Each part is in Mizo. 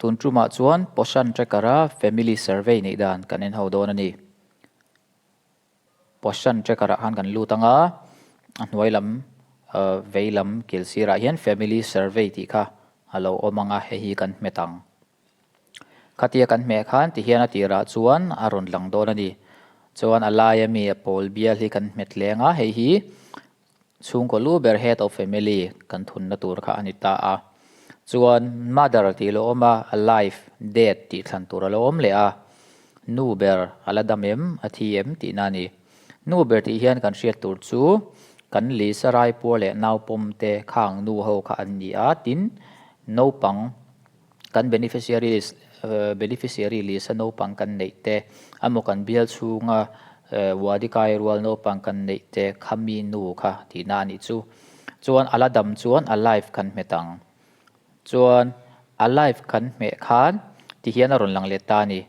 Tun tumah chuan Poshan Tracker-a Family Survey neih dan kan en ho dawn a ni. Poshan Tracker-ah khan kan lut ang a, a hnuai lam vei lam kil sirah hian Family Survey tih kha a lo awm ang a, hei hi kan hmet ang. Khatia kan hmeh khan tihian a tirah chuan a rawn lang dawn a ni. Chuan a laia mi a pawl bial hi kan hmet leng a, hei hi chhungkaw lu ber head of family kan thunna tur kha a ni ta a. Chuan mother tih lo awm a, alive, dead tih thlan tur a lo awm leh a. Nu ber a la dam em, a thi em tihna a ni. Nu ber tih hian kan hriat tur chu kan Lisa Raipur leh naupawm te khang nu ho kha an ni a, tin naupang Kan beneficiary list beneficiary list a naupang kan neih te, amaw kan bial chhunga wadi kai rual naupang kan neih te kha mi nu kha tihna a nih chu. Chuan a la dam chuan a live kan hmet ang. Chuan a live kan hmeh khan ti hian a rawn lang leh ta a ni.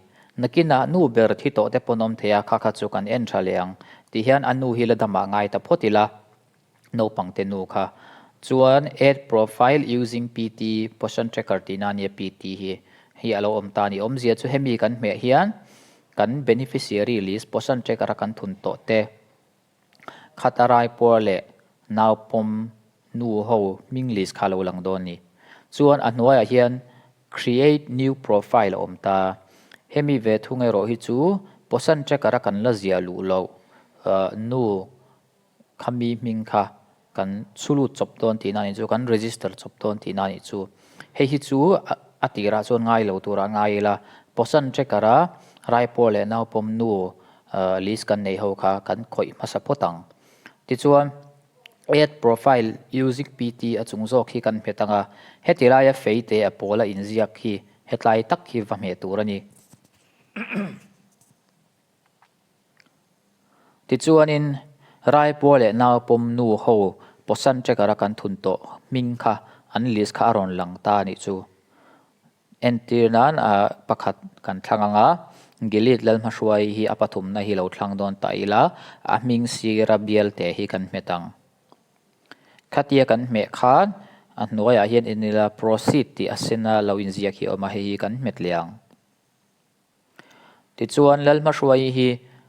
Nakinah nu ber thi tawh te pawn awm thei a, kha kha chu kan en tha leh ang. Ti hian a nu hi la damah ngai ta phawt ila. Naupangte nu kha chuan add profile using PT Poshan Tracker tihna ania PT hi hi a lo awm ta a ni. Awmzia chu hemi kan hmeh hian kan beneficiary list Poshan Tracker a kan thun tawh te khata raipuar leh naupawm nu ho hming list kha a lo lang dawn a ni. Chuan a hnuaiah hian create new profile a awm ta. Hemi ve thung erawh hi chu Poshan Tracker a kan la ziah luh loh nu Khami hming kha kan chhu lut chawp dawn tihna a nih chu, kan register chawp dawn tihna a nih chu. Hei hi chu a tirah chuan ngai lo turah ngai ila, Poshan Tracker-a Raipur leh Naupawm nu list kan nei ho kha kan khawih hmasa phawt ang. Tichuan, Add Profile using PT a chung zawk hi kan hmet ang a, heti laia fei te a pawla inziak hi hetlai tak hi va hmeh tur a ni. Tichuanin, Raipua leh Naupawm nu ho Poshan Tracker-a kan thun tawh hming kha an list kha a rawn lang ta a nih chu. Entir nan pakhat kan thlang ang a, Gilead Lalhmahruai hi a pathumna hi lo thlang dawn ta ila, a hming sira bialte hi kan hmet ang. Khatia kan hmeh khan a hnuaiah hian en ila Proceed tih a sena lo inziak hi a awm a, hei hi kan hmet leh ang. Tichuan Lalhmahruai hi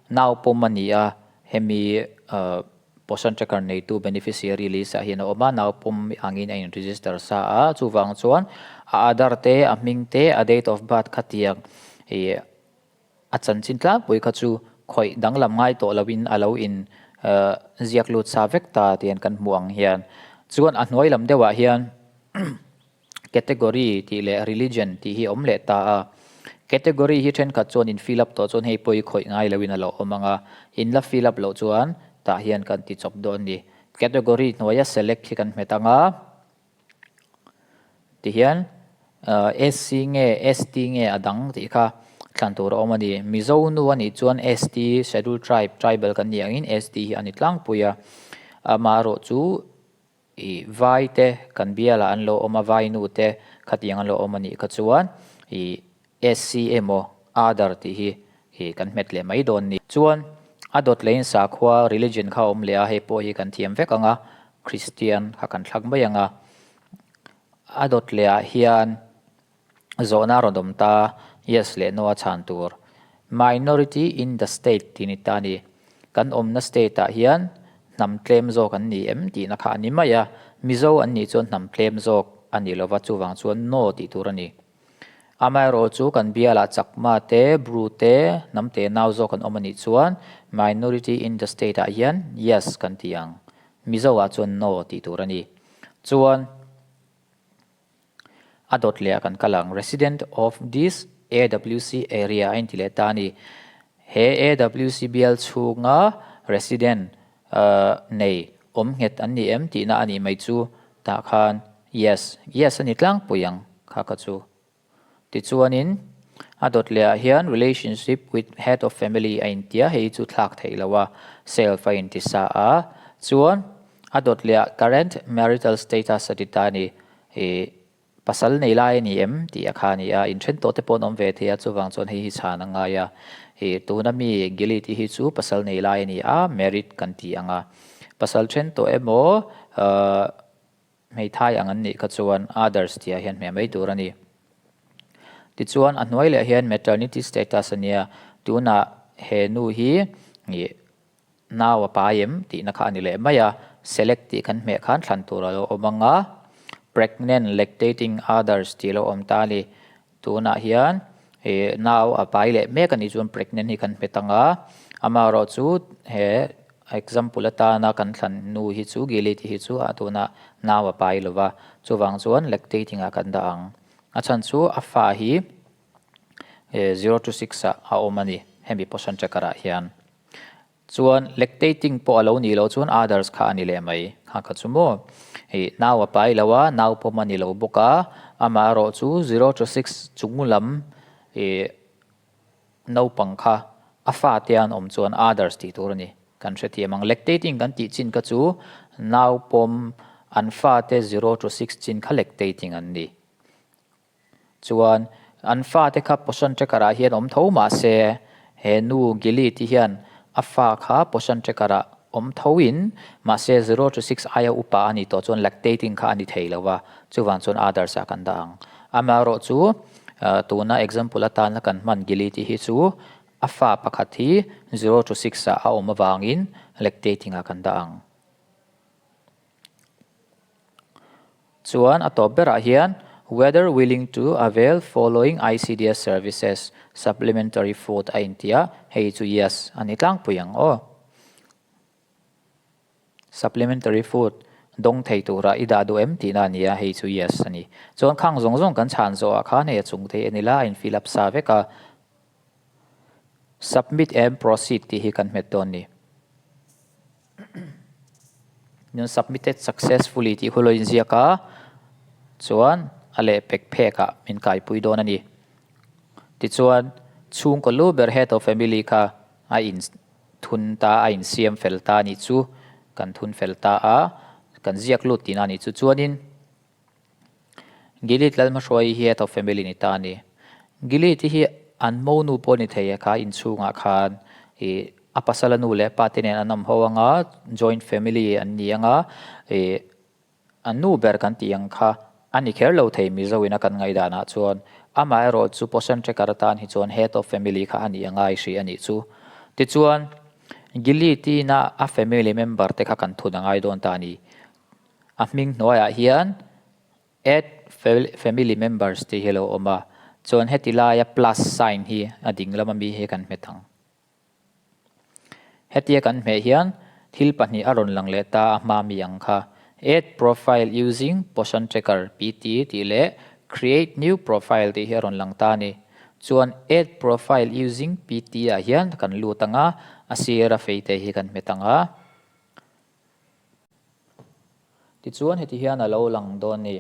naupawm a ni a, hemi Poshan Tracker neitu beneficiary list ah hian a awm a, naupawm angin a in register sa a, chuvang chuan a Aadhaar te, a hming te, a date of birth khatiang ih a chanchin tlangpui kha chu khawih danglam ngai tawh loin a lo in ziak lut sa vek ta tian kan hmuh ang hian. Chuan a hnuai lam deuhah hian Category tih leh Religion tih hi a awm leh ta a. Category hi thenkhat chuan in fill up tawh chuan hei pawh i khawih ngai loin a lo awm ang a, in la fill up loh chuan tah hian kan ti chawp dawn a ni. Category hnuaia select hi kan hmet ang a, tihian SC nge ST nge a dang tih kha thlan tur a awm a ni. Mizo nu a nih chuan ST, Schedule Tribe, Tribal kan nih angin ST hi a ni tlangpui a, amaherawh chu I vai te kan bialah an lo awm a, vai nu te khatiang an lo awm a nih kha chuan i SC emaw Aadhaar tih hi i kan hmet leh mai dawn ni. Chuan a dawt leiin sakhua, religion, kha a awm leh a, hei pawh hi kan thiam vek ang a, Christian kha kan thlak mai ang a. A dawt leh ah hian Zawhna a rawn awm ta, yes leh no a chhan tur. Minority in the state tih ni ta a ni. Kan awmna state ah hian hnam tlem zawk an ni em tihna kha a ni mai a, Mizo an nih chuan hnam tlem zawk a ni lova chuvang chuan no tih tur a ni. Amaherawh chu kan bialah Chakma te, Bru te, hnam te nau zawk an awm a nih chuan minority in the state ah hian yes kan ti ang. Mizo ah chuan no tih tur a ni. Chuan. A dawt leh ah kan kal ang. Resident of this AWC area a inti leh ta a ni. He AWC bial chhunga resident nei awm nghet an ni em tihna a nih mai chu tah khan yes, yes a ni tlangpui ang kha kha chu. Tichuanin a dawt leh ah hian relationship with head of family a intia hei chu thlak theih lo a, self a inti sa a. Chuan a dawt leh ah current marital status a ti ta a ni. Ih pasal nei lai a ni em tih a kha a ni a, inthen tawh te pawh an awm ve thei a, chuvang chuan hei hi chhan a ngai a. Ih tuna mi Gilead hi chu pasal nei lai a ni a, married kan ti ang a. Pasal then tawh emaw ahh. Hmeithai ang an nih kha chuan others tih ah hian hmeh mai tur a ni. Tichuan a hnuai leh hian maternity status a nia, tunah he nu hi ih nau a pai em tihna kha a ni leh mai a, select tih kan hmeh khan thlan tur a lo awm ang a, pregnant, lactating, others tih a lo awm ta a ni. Tunah hian ih nau a pai leh mek a nih chuan pregnant hi kan hmet ang a, amaherawhchu he example atana kan thlan nu hi chu Gili tih hi chu a tunah nau a pai lo va, chuvang chuan lactating ah kan dah ang. A chhan chu a fa hi 0 to 6 ah a awm a ni hemi poshan tracker ah hian. Chuan lactating pawh a lo nih loh chuan others kha a ni leh mai. Kha kha chu maw ih nau a pai lo a, nau pawm a ni lo bawk a, amaherawh chu 0 to 6 chung lam ih naupang kha a fate an awm chuan others tih tur a ni. Kan hrethiam ang. Lactating kan tih chin kha chu nau pawm an fate 0 to 6 chin kha lactating an ni. Chuan an fate kha Poshan Tracker ah hian awm tho mah se he nu Gili ti hian a fa kha Poshan Tracker ah awm tho in mahse 0 to 6 aia upa a nih tawh chuan lactating kha a ni thei lo va, chuvang chuan others ah kan dah ang. Amaherawhchu tuna example atana kan hman Gili tih hi chu a fa pakhat hi 0 to 6 ah a awm avangin lactating ah kan dah ang. Chuan a tawp berah hian whether willing to avail following ICDS services, supplementary food a inti a, hei chu yes a ni tlangpui ang aw. Supplementary food dawng thei tura i dah duh em tihna a ni a, hei chu yes a ni. Chuan khang zawng zawng kan chhan zawhah khan hei a chung thei en ila a in fill up sa vek a. Submit and proceed tih hi kan hmet dawn ni. Nun submitted successfully tih hun lo inziak a, chuan a leh pek phek ah min kaipui dawn a ni. Tichuan chhungkaw lu ber head of family kha a in thun ta a insiam fel ta a nih chu kan thun fel ta a, kan ziak lut tihna a nih chu. Chuanin Gilead Lalhmahruai hi head of family ni ta a ni. Gilead hi an monu pawh ni thei a kha inchhungah khan ih a pasala nu leh pa te nen an awm ho anga joint family an ni anga ih an nu ber kan tih ang kha a ni kher lo thei Mizo ina kan ngaihdanah chuan amaherawh chu Poshan Tracker atan hi chuan head of family kha a nih a ngai hrih a nih chu. Tichuan Gilead ina a family member te kha kan thun a ngai dawn ta a ni. A hming hnuaiah hian add family members tih hi a lo awm a, chuan heti laia plus sign hi a ding lam ami hi kan hmet ang. Hetia kan hmeh hian thil pahnih a rawn lang leh ta a hma mi ang kha, add profile using Poshan Tracker, PT, tih leh create new profile tih hi a rawn lang ta a ni. Chuan add profile using PT ah hian kan lut ang a, a sira feite hi kan hmet ang a. Tichuan heti hian a lo lang dawn ni.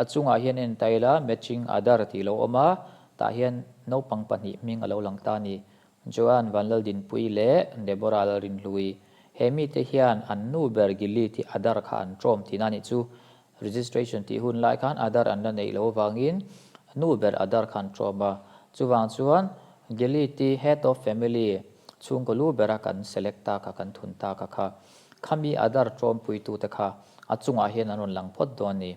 A chungah hian en ta ila matching Aadhaar tih lo awm a, tah hian naupang pahnih hming a lo lang ta a ni. Joan Vanlaldinpuii leh Deborah Lalrinhlui. He mite hian an nu ber Gilli tih Aadhaar kha an ṭawm tihna a nih chu. Registration tih hun lai khan Aadhaar an la neih loh avangin nu ber Aadhaar kha an ṭawm a. Chuvang chuan Gilli tih Head of Family chhungkaw lu bera kan select ta kha kan thun ta kha kha. Khami Adar ṭawmpuitute kha a chungah hian an rawn lang phawt dawn a ni.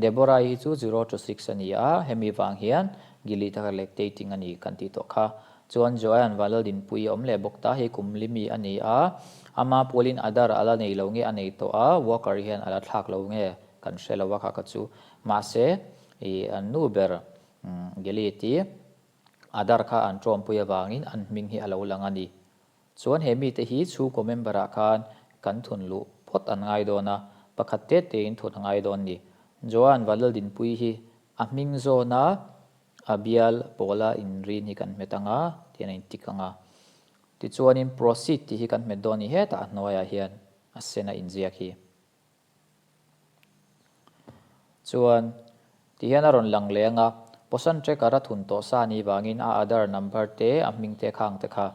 Deborah hi chu 0 to 6 a ni a, hemi vang hian Gili taka lactating a ni kan tih tawh kha. Chuan Joanne Vanlaldinpuii a awm leh bawk ta, hei kum li mi a ni a, ama pualin Adar a la nei lo nge a nei tawh a, Walker hian a la thlak lo nge kan hre lo a kha kha chu. Mahse, ih an nu ber Gili ti Adar kha an ṭawmpui avangin an hming hi a lo lang a ni. Chuan he mite hi chhungkaw member ah khan kan thun luh phawt an ngai dawn a, pakhat te tein thun a ngai dawn ni. Joan Vanlaldinpuii hi a hming zawn a, a bial pawla inrin hi kan hmet ang a, tihian a intik ang a. Tichuanin proceed tih hi kan hmet dawn ni hetah a hnuaiah hian a sen a inziak hi. Chuan, ti hian a rawn lang leh ang a, Poshan Tracker a thun tawh sa ni vangin a Aadhaar number te, a hming te khang te kha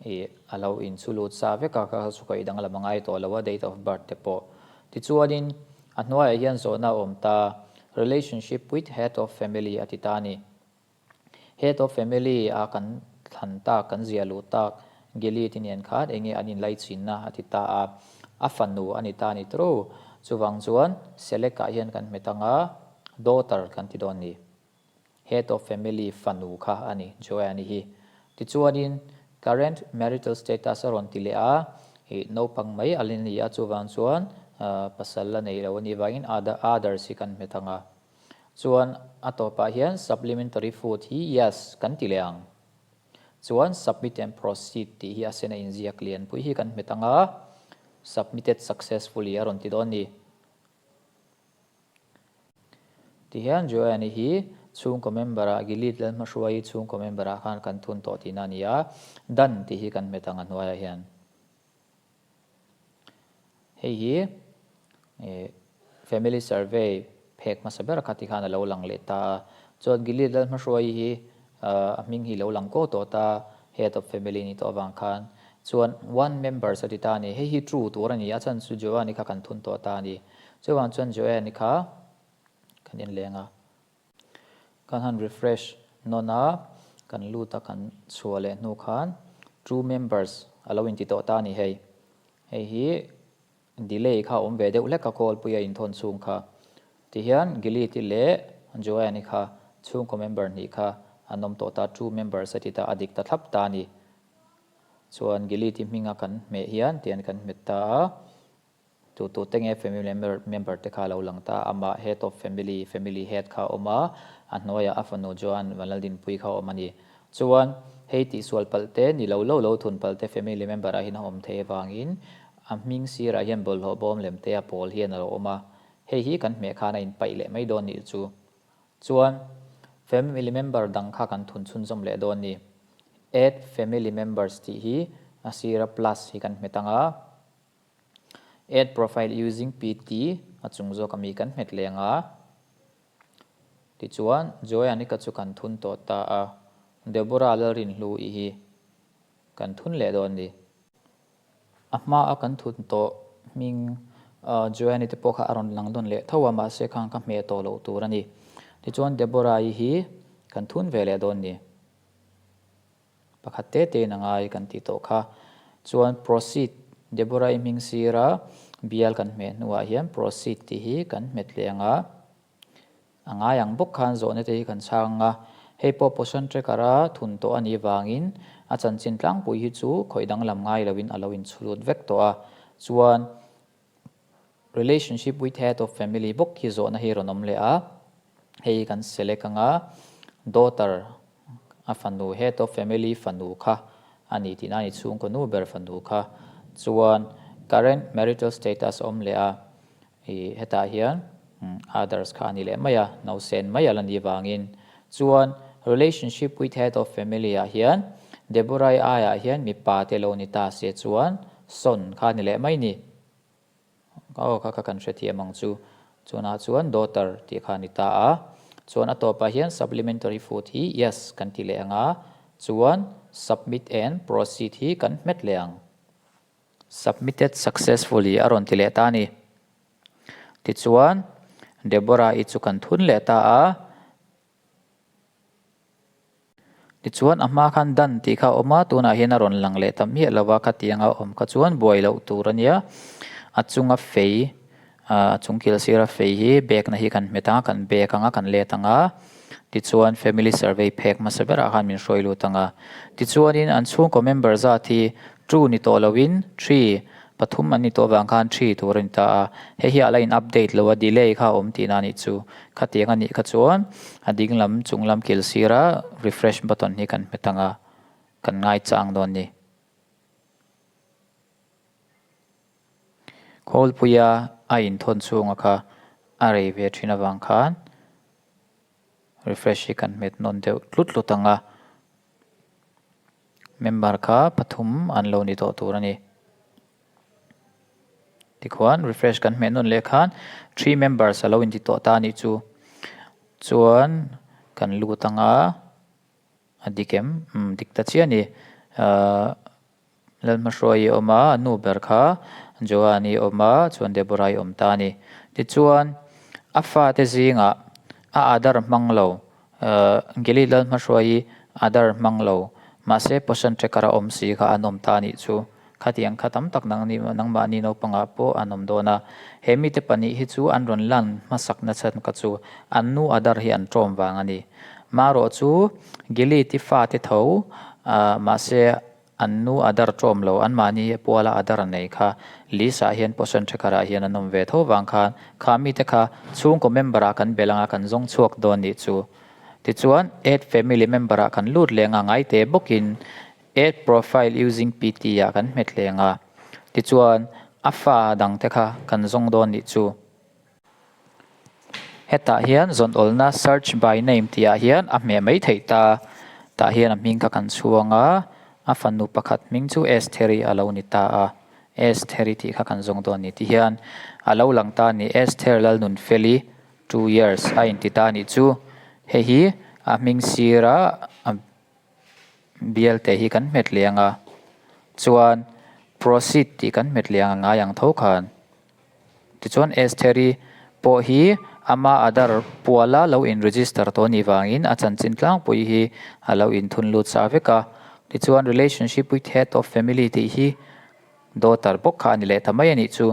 ih a lo inchhu lut sa vek a, kha chu ka idang lam a ngai tawh lo a, date of birth te pawh. Tichuanin, a hnuaiah hian zawhna a awm ta, Relationship with head of family a ti ta a ni. Head of family a kan thlan tak, kan ziah luh tak Gilly te nen khan enge an inlai chinna a ti ta a, a fanu a ni ta a ni tawh ro. Chuvang chuan select ah hian kan hmet ang a, daughter kan ti dawn ni. Head of Family fanu kha a ni, Joanne-i hi. Tichuanin, current marital status a rawn ti leh a, ih naupang mai a la ni a, chuvang chuan pasal la nei lo a nih vangin others hi kan hmet ang a. Chuan a tawpah hian supplementary food hi yes kan ti leh ang. Chuan submit and proceed tih hi a sen a inziak lianpui hi kan hmet ang a, submitted successfully a rawn ti dawn a ni. Tihian Joanne-i hi chhungkaw member-ah Gilead Lalhmahruai chhungkaw member-ah khan kan thun tawh tihna a ni a, done tih hi kan hmet ang a hnuaiah hian. Hei hi Family Survey phek hmasa ber kha tikhan a lo lang leh ta a. Chuan Gilead Lalhmahruai hi a hming hi lo lang ko tawh ta, Head of Family nih tawh avang khan. Chuan one members a ti ta a ni. Hei hi true tur a ni a, chhan chu Joanne-i kha kan thun tawh ta a ni. Chuvang chuan Joanne-i kha kan inleng a. Kan han refresh nawn a, kan lut a kan chhuah leh hnu khan true members a lo inti tawh ta a ni hei. Hei hi delay kha a awm ve deuh hlek a call pui a inthawn chhung kha. Tihian Giliti leh Joanne-i kha chhungkaw member hnih kha an awm tawh ta, true members a ti ta, a dik ta thlap ta a ni. Chuan Giliti hminga kan hmeh hian tihian kan hmet ta a. Tu tu te nge family member te kha a lo lang ta, amah head of family, family head kha a awm a, a hnuaiah a fanu Joan Vanlaldinpuii kha a awm a ni. Chuan hei tihsual palh te, ni lo lo lo thun palh te family member ah hian a awm theih avangin a hming sirah hian bawlhhlawh bawm lem te a pawl hian a lo awm a, hei hi kan hmeh khan a inpaih leh mai dawn nih chu. Chuan family member dang kha kan thun chhunzawm leh dawn ni. Add family members tih hi a sira plus hi kan hmet ang a. Add profile using PT a chung zawk ami kan hmet leng a. Tichuan, Joyanika chu kan thun tawh ta a, Deborah Lalrinhlu-i hi kan thun leh dawn ni. A hma a kan thun tawh hming Joyani te pawh kha a rawn lang dawn leh tho a, mahse khang ka hmeh tawh loh tur a ni. Tichuan, Deborah-i hi kan thun ve leh dawn ni. Pakhat te tein a ngai kan tih tawh kha. Chuan proceed, Deborah-i hming sira bial kan hmeh hnuah hian proceed tih hi kan hmet leh ang a. A ngai ang bawk khan zawhna te hi kan chhang ang a. Hei pawh Poshan Tracker-a thun tawh a nih vangin a chanchin tlangpui hi chu khawih danglam ngai loin a lo inchhulut vek tawh a. Chuan Relationship with head of family bawk hi zawhna hi rawn awm leh a, hei kan select ang a, daughter a fanu head of family fanu kha a ni tihna a ni, chhungkaw nu ber fanu kha chuan current marital status a awm leh a, ih hetah hian others kha a ni leh mai a, nausen mai a la nih vangin chuan relationship with head of family ah hian Deborah-i aiah hian mipa te lo ni ta se chuan son kha a ni leh mai ni. Aw kha kha kan hrethiam ang chu. Chunah chuan daughter tih kha a ni ta a. Chuan a tawpah hian supplementary food hi yes kan ti leh ang a. Chuan submit and proceed hi kan hmet leh ang. Submitted successfully a rawn ti leh ta a ni. Tichuan Deborah-i chu kan thun leh ta a. Tichuan a hma khan dan tih kha a awm a, tunah hian a rawn lang leh ta miah lo a, khatianga awm kha chuan buai loh tur a nia. A chunga fei, a chung kil sira fei hi bag na hi kan hmet ang a, kan bag ang a, kan let ang a. Tichuan family survey phek hmasa berah khan min hruai lut ang a. Tichuanin an chhungkaw member zat hi two ni tawh loin three, pathum an ni tawh avang khan three tur a ni ta a. Hei hi a la in update lo a, delay kha a awm tihna a nih chu. Khatiang a nih kha chuan a ding lam chung lam kil sira refresh button hi kan hmet ang a, kan ngaichang dawn ni. Khawlpuia a inthawn chhunga kha a rei ve thin avang khan refresh hi kan hmet nawn deuh tlut tlut ang a, member kha pathum an lo ni tawh tur a ni. Tikhuan refresh kan hmeh nawn leh khan three members a lo inti tawh ta a nih chu. Chuan kan lut ang a, a dik em? Umm dik ta chiah a ni. Ahh Lalhmahruai i awm a, a nu ber kha Joan i awm a, chuan Deborah i awm ta a ni. Tichuan a fate zingah a Aadhaar hmang lo, ahh Geli Lalhmahruai i Aadhaar hmang lo, mahse Poshan Tracker a awm si kha an awm ta a nih chu. Khatiang kha tam tak nang ni nangmahni naupangah pawh an awm dawn a. He mite pahnih hi chu an rawn lan hmasakna chhan kha chu an nu Adar hi an ṭawm vang a ni. Marawh chu Gilead-i fate tho, mahse an nu Adar ṭawm lo, anmahni puala Adar a nei kha list-ah hian Poshan Tracker-ah hian an awm ve tho vang khan kha mite kha chhungkaw member-ah kan belh anga kan zawng chhuak dawn nih chu. Tichuan, Add Family Member-ah kan lut leng a ngai te bawkin Add Profile Using PT-ah kan hmet leng a. Tichuan, a fa dangte kha kan zawng dawn nih chu. Hetah hian zawn awlna search by name tih ah hian a hmeh mai theih ta. Tah hian a hming kha kan chhuang a, a fanu pakhat hming chu Estheri a lo ni ta a. Estheri tih kha kan zawng dawn a ni ti hian a lo lang ta a ni. Esther Lalnunfeli 2 years a inti ta a nih chu. Hei hi a hming sira a bialte hi kan hmet leh ang a, chuan proceed tih kan hmet leh ang a ngai ang tho khan. Tichuan Estheri pawh hi ama Aadhaar puala lo in register tawh anih vangin a chanchin tlangpui hi a lo inthun lut sa vek a. Tichuan relationship with head of family tih hi daughter bawk kha a ni leh ta mai a nih chu.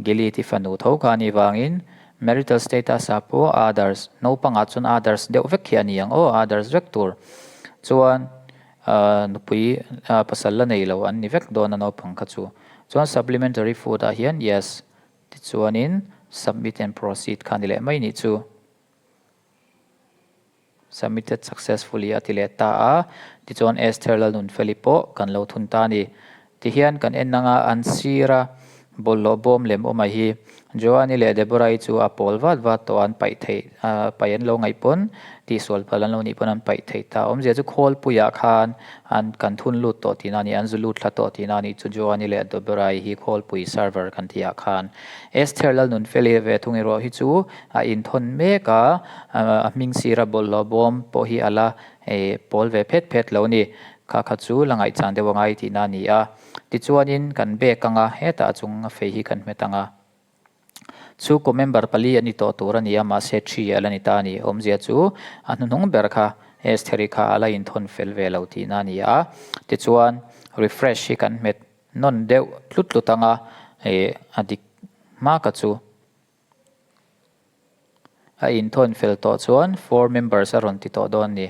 Gilead i fanu tho kha anih vangin marital status ah pawh Aadhaars, naupangah chuan Aadhaars deuh vek hi a ni ang aw, Aadhaars vek tur chuan Nupui pasal la nei lo an ni vek dawn a naupang kha chu. Chuan supplementary food ah hian yes tichuanin submit and proceed kha ni leh mai nih chu. Submitted successfully a ti leh ta a, tichuan Esther Lalnunfeli pawh kan lo thun ta a ni. Tihian kan en anga an sir a, bawlhhlawh bawm lem awm a hi. Joani leh Deborah-i chu a pawl vat vat tawh a, an paih theih paih an lo ngaih pawn tihsual palh an lo nih pawn an paih theih ta. Awmzia chu khawlpuiah khan an kan thun lut tawh tihna a ni, an zu lut thla tawh tihna a nih chu Joani leh Deborah-i hi khawlpui server kan tihah khan. Esther Lalnunfeli ve thung erawh hi chu a inthawn mek a, a hming sira bawlhhlawh bawm pawh hi a la pawl ve phet phet lo a ni. Kha kha chu la ngaihchang deuh a ngai tihna a ni a. Tichuanin kan bek ang a, hetah a chung a fei hi kan hmet ang a. Chhungkaw member pali a ni tawh tur a ni a, mahse thi a la ni ta a ni. Awmzia chu a hnuhnung ber kha Estheri kha a la inthawn fel ve lo tihna a ni a. Tichuan refresh hi kan hmet nawn deuh tlut tlut ang a, ih a dik hma ka chu. A inthawn fel tawh chuan four members a rawn ti tawh dawn a ni.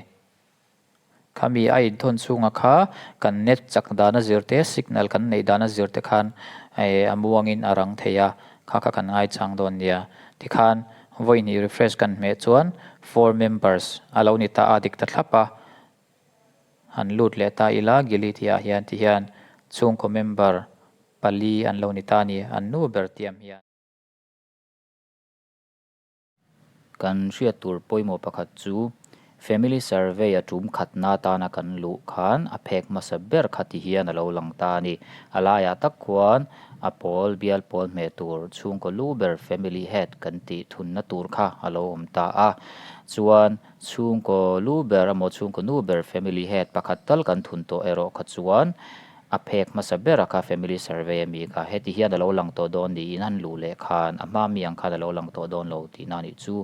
Khami a inthawn chhunga kha kan net chak dana zir te, signal kan neih dana zir te khan a muangin a rang thei a, kha kha kan ngaichang dawn nia. Tikhan vawi hnih refresh kan hmeh chuan four members a lo ni ta a dik ta thlap a, han lut leh ta ila Gili tihah hian tihian chhungkaw member pali an lo ni ta a ni, an nu ber tiam hian. Kan hriat tur pawimawh pakhat chu Family Survey a tum khatna atana kan luh khan a phek hmasa ber kha ti hian a lo lang ta a ni. A laiah tak khuan a pawl bial pawl hmeh tur chhungkaw lu ber Family Head kan tih thunna tur kha a lo awm ta a. Chuan chhungkaw lu ber emaw chhungkaw nu ber Family Head pakhat tal kan thun tawh erawh kha chuan A phek hmasa ber a kha family survey a mi kha heti hian a lo lang tawh dawn niin han luh leh khan a hma mi ang khan a lo lang tawh dawn lo tihna a nih chu.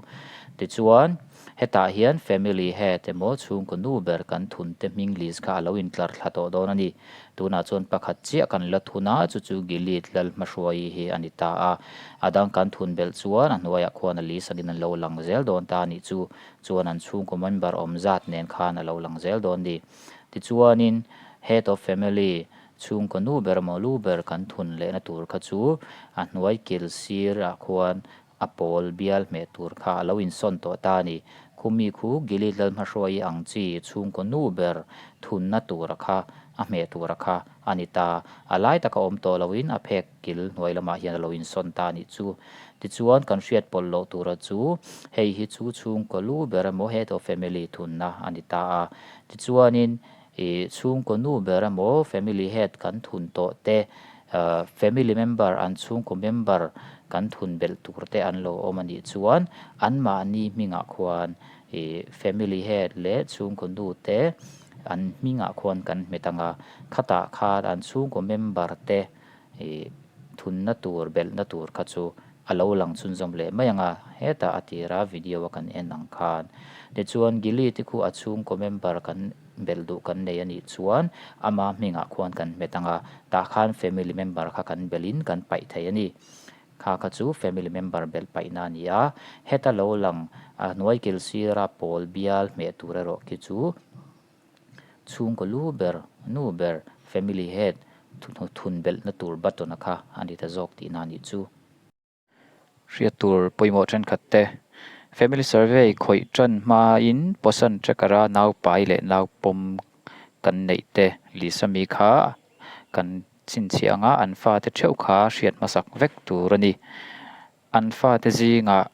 Tichuan hetah hian family head emaw chhungkaw nu ber kan thun te hming list kha a lo intlar thla tawh dawn a ni. Tunah chuan pakhat chiah kan la thun a, chu chu Gilead lal hmahruai hi a ni ta a. A dang kan thun belh chuan a hnuaiah khuan a list angin an lo lang zel dawn ta a nih chu. Chuan an chhungkaw member awm zat nen khan a lo lang zel dawn a ni. Tichuanin, Head of Family, chhungkaw nu ber emaw lu ber kan thun lehna tur kha chu a hnuai kil sirah khuan a pawl bial hmeh tur kha a lo insawn tawh ta a ni. Khumi khu Gilead Lalhmahruai ang chi chhungkaw nu ber thunna tura kha a hmeh tura kha a ni ta. A lai taka awm tawh loin a phek kil hnuai lamah hian a lo insawn ta a nih chu. Tichuan kan hriat pawlh loh tura chu hei hi chu chhungkaw lu ber emaw Head of Family thunna a ni ta a. Tichuanin ih chhungkaw nu ber emaw family head kan thun tawh te, family member an chhungkaw member kan thun belh tur te an lo awm a nih chuan anmahni hmingah khuan ih family head leh chhungkaw nu te an hmingah khuan kan hmet ang a, khatah khan an chhungkaw member te ih thunna tur belhna tur kha chu a lo lang chhunzawm leh mai ang a, hetah a tira video a kan en ang khan. Tichuan Gili te khu a chhungkaw member kan belh duh kan nei a nih chuan ama hmingah khuan kan hmet ang a, tah khan family member kha kan belhin kan paih thei a ni. Kha kha chu family member belh paihna a ni a, heta lo lang a hnuai kil sira pawl bial hmeh tur erawh khi chu chhungkaw lu ber, nu ber, family head thun belhna tur button a kha a ni ta zawk tihna a nih chu. Hriat tur pawimawh thenkhat te, Family Survey khawih tan hmain Poshan Tracker-a naupai leh naupawm kan neih te list ami kha kan chhinchhiah anga an fate theuh kha hriat hmasak vek tur a ni. An fate zingah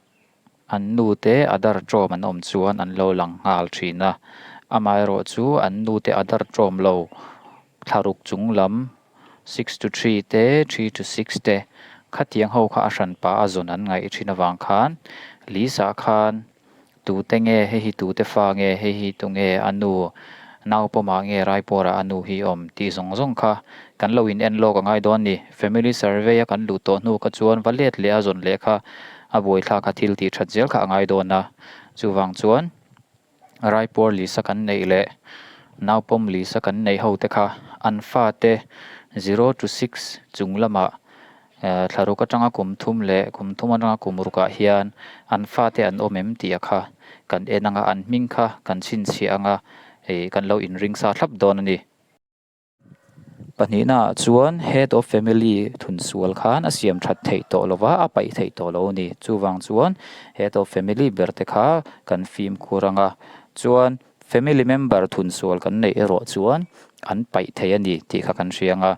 an nute Aadhaar ṭawm an awm chuan an lo lang nghal thin a, amaherawhchu an nute Aadhaar ṭawm lo Thlaruk chung lam, 6-3 te, 3-6 te, khatiang ho kha a hran pah a zawn an ngaih thin avang khan Lisa khan tute nge hei hi tute fa nge hei hi tunge a nu naupawmah nge Raipurah a nu hi awm tih zawng zawng kha kan lo in en lawk a ngai dawn ni. Family survey a kan luh tawh hnu kha chuan va let leh a zawn leh kha a buaithlak a thil tih that zel kha a ngai dawn a, chuvang chuan Raipur Lisa kan neih leh naupawm Lisa kan neih ho te kha an fate 0-6 chung lamah thlaruk atanga kum thum leh kum thum atanga kum rukah hian an fate an awm em tih a kha kan en anga an hming kha kan chhinchhiah anga kan lo inring sa thlap dawn a ni. Pahnihnaah chuan Head of Family thunsual khan a siam that theih tawh lo va, a paih theih tawh lo a ni. Chuvang chuan Head of Family ber te kha kan fimkhur ang a, chuan Family member thunsual kan neih erawh chuan an paih thei a ni tih kha kan hria ang a.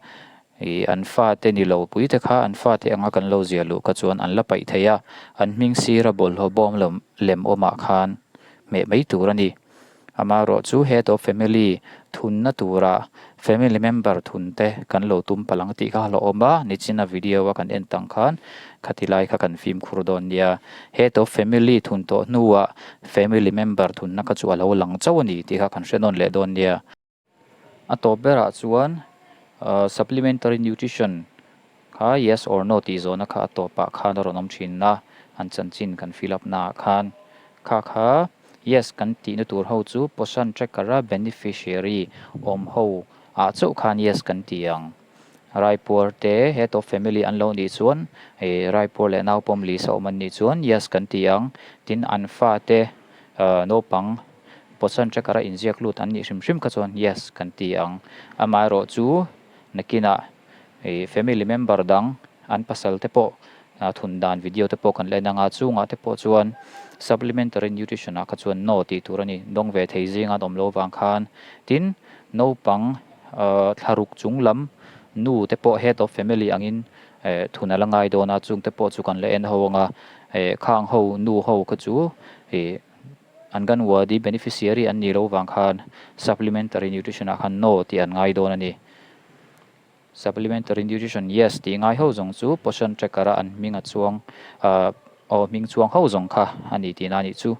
Ih an fate ni lo pui te kha an fate anga kan lo ziah luh kha chuan an la paih thei a, an hming sira bawlhhlawh bawm lem awmah khan hmeh mai tur a ni. Amaherawh chu head of family thunna tura family member thun te kan lo tum palh ang tih kha a hlauhawm a, nichina video a kan en tang khan khati lai kha kan fimkhur dawn nia. Head of family thun tawh hnuah family member thunna kha chu a lo lang chauh a ni tih kha kan hre nawn leh dawn nia. A tawp berah chuan supplementary nutrition kha yes or no tih zawhna kha a tawpah khan a rawn awm thin a, an chanchin kan fill up naah khan kha kha yes kan tihna tur ho chu Poshan Tracker a beneficiary awm ho ah chauh khan yes kan ti ang. Raipuar te head of family an lo nih chuan Raipuar leh naupawm lisa awm an nih chuan yes kan ti ang. Tin an fate naupang Poshan Tracker a inziak lut an nih hrim hrim kha chuan yes kan ti ang. Amaherawh chu nakinah ih family member dang an pasal te pawh thun dan video te pawh kan la en anga chungah te pawh chuan supplementary nutrition ah kha chuan no tih tur a ni. Dawng ve thei zinga an awm lo vang khan tin naupang thlaruk chung lam nu te pawh head of family angin thun a la ngai dawn a chung te pawh chu kan la en ho anga khang ho nu ho kha chu ih Anganwadi beneficiary an nih loh vang khan supplementary nutrition ah khan no tih an ngai dawn a ni. Supplementary nutrition yes tih ngai ho zawng chu Poshan Tracker a an hming a chuang aw hming chuang ho zawng kha a ni tihna a nih chu.